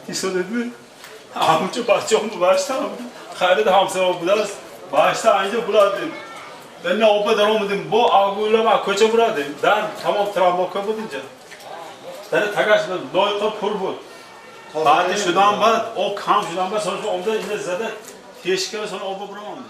Исодед ҳамчо бачаҳом баштам хайрат ҳамсаро будааст, башта анҷа бурадем. Бена оба даромадем, бо агулама кӯча бурадем. Дар тамом трамбовка буд инҷа. Дар тагаш лойқа пур буд. Баъди шудан баъд об кам шудан баъд сон омда ина зада тешка сон оба бурамам.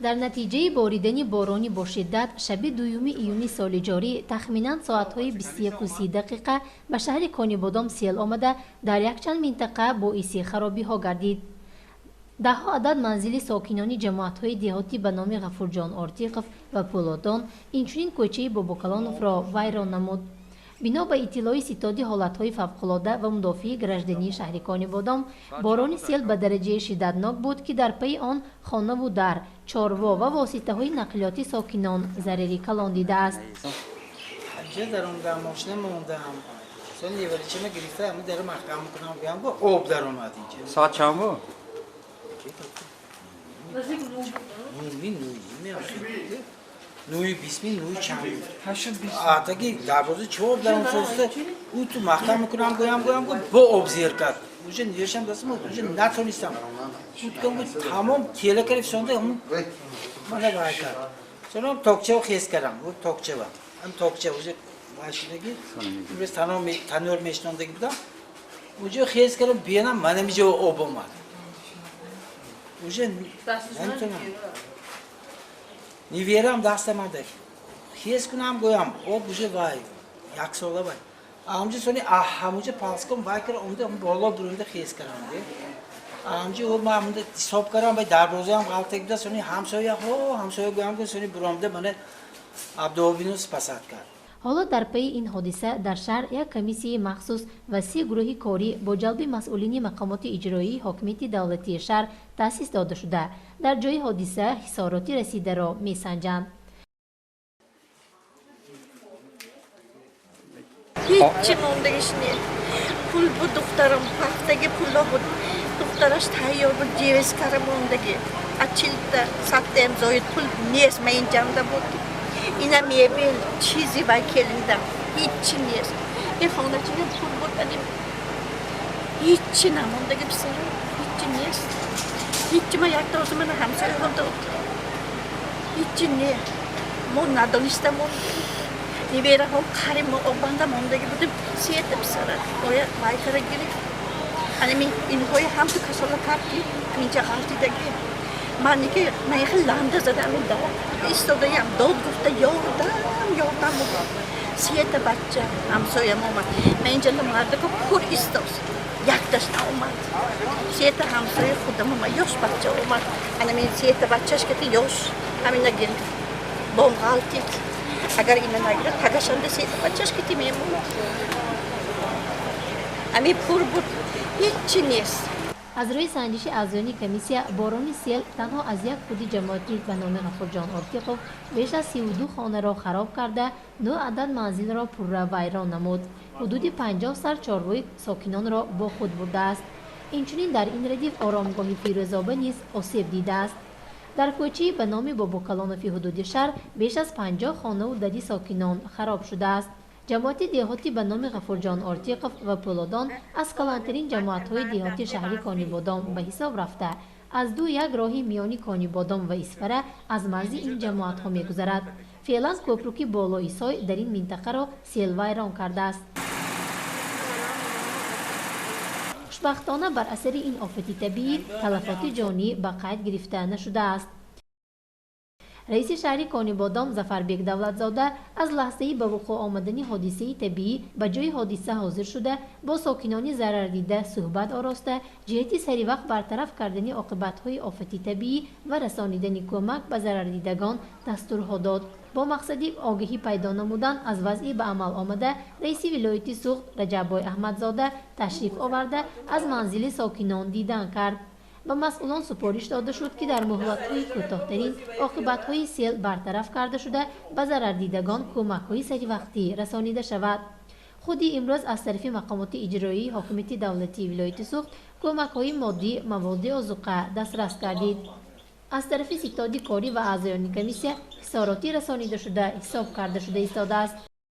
Дар натиҷаи боридани борони бо шиддат шаби 2 июни соли ҷорӣ тахминан соатҳои 21:30 дақиқа ба шаҳри Конибодом сел омада, дар якчанд минтақа боиси харобиҳо гардид. Даҳҳо адад манзили сокинони ҷамоатҳои деҳотӣ ба номи Ғафурҷон Ортиқов ва Пӯлодон, инчунин кӯчаи Бобокалоновро вайрон намуд. Бино ба иттилои ситоди ҳолатҳои фавқулода ва мудофиаи граждании шаҳри Конибодом, борони сел ба дараҷаи шиддатнок буд, ки дар пайи он хонаву дар, чорво ва воситаҳои нақлиёти сокинон зарари калон дидааст. Даромадам, мошина мондам, неваричама гирифта дар маҳкам кунам, гӯям, об даромад инҷа. Соат чанд буд? Нӯи бисми, нӯи чанд атаги дарвоза чор даром соста ӯ ту маҳкам мекунам, гӯям, гӯям, бо об зер кард. Уже нешам дастам, уже натонистам. Уткам тамом кела кард, фишонда мана вай кард. Сонам токчао хез кардам, ӯ токчава ам токча уже вай шудаги, имрӯз танӯр мешинондаги будам, уҷо хез кардам, бенам манамиҷо об омад. Уже наметонам. Неверам дастамада. Хез кунам, гӯям, об уже вай, як сола вай. Амҷа сони ҳамуҷа палском вай кара омда боло бурунда хез кардам. Амҷа об ма ҳамунда ҳисоб кардам, вай дарвозаам ғалтак буда, сони ҳамсоя ҳо ҳамсоя гӯям, сони буромда мана Абдуобину спасат кард. Ҳоло дар пайи ин ҳодиса дар шаҳр як комиссияи махсус ва 3 гурӯҳи корӣ бо ҷалби масъулини мақомоти иҷроии ҳокимияти давлатии шаҳр таъсис дода шуда, дар ҷои ҳодиса ҳисороти расидаро месанҷанд. Ҳеҷ мондагиш не. Пул буд духтарам, ҳафтаги пуло буд. Духтараш тайёр буд, ҷевескара мондаги. А чилта саттаям зоид пул нест, ма ин ҷамда буд. Ина мебел, чизи вай келиндам, ҳичи нест. Е хоначига пул буд, ани ҳичи намондаги писарам, ҳичи нест. Ҳичи ма якта озу мана ҳамсояҳо дод. Ҳичи не. Мо надониста мондем. Невераҳом қари мо оббанда мондаги будем, сета писара. Оя вай кара гирифт. Ани инҳои ҳамту касола кард ки инҷа ғалтидаги. Ман ки ман хел ланда задам ин истодаям, дод гуфта ёрдам, ёрдам. Сета бача ҳамсоям омад. Ман инҷа мардако пур истос, якташ наомад. Сета ҳамсоя худам омад, ёш бача омад. Ана мин сета бачаш кати ёш ҳамина гирифт, бом ғалтид. Агар ина нагирад, тагашанда сета бачаш кати мемонд. Ами пур буд, ҳичи нест. Аз рӯи санҷиши аъзоёни комиссия, борони сел танҳо аз як худи ҷамоатӣ ба номи Ғафурҷон Ортиқов беш аз 32 хонаро хароб карда, 9 адад манзилро пурра вайрон намуд. Ҳудуди 50 сар чорвои сокинонро бо худ бурдааст. Инчунин дар ин радиф оромгоҳи Фирӯзоба низ осеб дидааст. Дар кӯчаи ба номи Бобокалонови ҳудуди шаҳр беш аз 50 хонаву дари сокинон хароб шудааст. Ҷамоати деҳотӣ ба номи Ғафурҷон Ортиқов ва Пӯлодон аз калонтарин ҷамоатҳои деҳоти шаҳри Конибодом ба ҳисоб рафта, аз ду як роҳи миёни Конибодом ва Исфара аз марзи ин ҷамоатҳо мегузарад. Феълан кӯпруки болои сой дар ин минтақаро сел вайрон кардааст. Хушбахтона, бар асари ин офати табиӣ талафоти ҷонӣ ба қайд гирифта нашудааст. Раиси шаҳри Конибодом Зафарбек Давлатзода аз лаҳзаи ба вуқӯъ омадани ҳодисаи табиӣ ба ҷои ҳодиса ҳозир шуда, бо сокинони зарардида суҳбат ороста, ҷиҳати саривақт бартараф кардани оқибатҳои офати табиӣ ва расонидани кӯмак ба зарардидагон дастурҳо дод. Бо мақсади огаҳӣ пайдо намудан аз вазъи ба амал омада, раиси вилояти Суғд Раҷаббой Аҳмадзода ташриф оварда, аз манзили сокинон дидан кард. Ба масъулон супориш дода шуд, ки дар муҳлатҳои кӯтоҳтарин оқибатҳои сел бартараф карда шуда, ба зарардидагон кӯмакҳои саривақтӣ расонида шавад. Худи имрӯз аз тарафи мақомоти иҷроии ҳокимияти давлатии вилояти Суғд кӯмакҳои моддӣ, маводи озуқа дастрас гардид. Аз тарафи ситоди корӣ ва аъзоёни комиссия хисороти расонидашуда ҳисоб карда шуда истодааст.